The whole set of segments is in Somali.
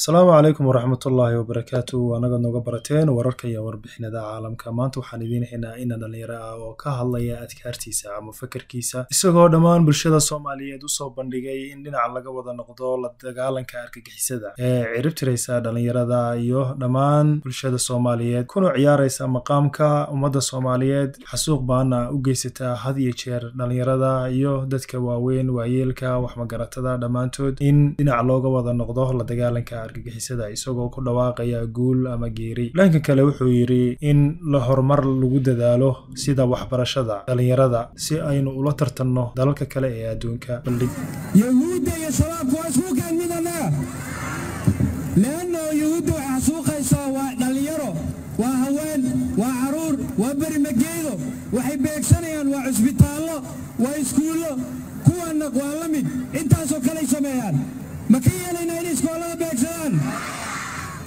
Asalaamu calaykum waraxmatullaahi wabarakaatu. Anaga nooga barateen wararka iyo warbixinada caalamka. Maanta waxaan idiin haynaa ina dhalinyaro ah oo ka hadlaya adkaartiisa ama fakarkiisa, isagoo dhammaan bulshada Soomaaliyeed usoo bandhigay in dhinac laga wada noqdo la dagaalanka argagixisada ee ciribtiraysa dhalinyarada iyo dhammaan bulshada Soomaaliyeed, kuna ciyaaraysa maqaamka ummadda Soomaaliyeed. Xasuuq baana u geysataa had iyo jeer dhalinyarada iyo dadka waaweyn, waayeelka, waxmagaratada dhammaantood, in dhinac looga wada noqdo la dagaalanka argagixisada, isagoo ku dhawaaqaya guul ama geeri. Dhanka kale wuxuu yidhi in la horumar lagu dadaalo sida waxbarashada dhalinyarada si aynu ula tartanno dalalka kale ee adduunka. Bandhig Yahuudda iyo Shabaabku waa isku keen mid annaga, leanno Yahuudda waxay xasuuqaysaa waa dhallinyaro, waa haween, waa carruur, waa berimageedo. Waxay beegsanayaan waa cusbitaallo, waa iskuullo. Kuwanna waa la mid, intaasoo kaley sameeyaan. Ma ka yeelaynaa inay iskoolada beegsadaan?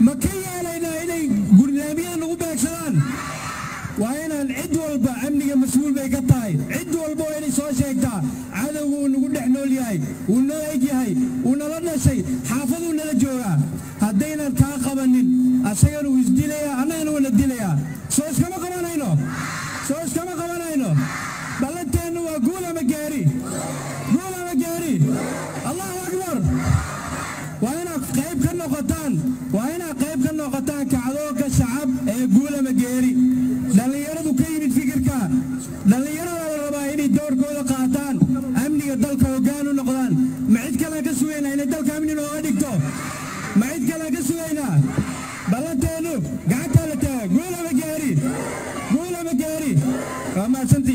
Ma ka yeelaynaa inay gurnaamiyada nagu beegsadaan? Waa inaan cid walba, amniga mas-uul bay ka tahay cid walba, waa inay soo sheegtaa cadowga uu nagu dhex nool yahay, uu noo eg yahay, uu nala dhashay, xaafaduu nala joogaa. Haddaynan kaa qabannin, asagana wuu isdilayaa, annagana wuuna dilayaa. Soo iskama qabanayno, soo iskama qabanayno. Ballanteennu waa guul ama geeri, guul ama geeri. Allahu akbar. Waa inaad qayb ka noqotaan, waa inaad qayb ka noqotaan kacdoonka shacab ee guul ama geeri. Dhallinyaradu ka yimid fikirka, dhallinyarada la rabaa inay doorkooda qaataan, amniga dalka hoggaan u noqdaan. Ma cid kalean ka sugaynaa inay dalka amni nooga dhigto? Ma cid kalean ka sugaynaa? Ballanteennu gacantaa la taaga, guul ama geeri, guul ama geeri. Waa mahadsantihiin.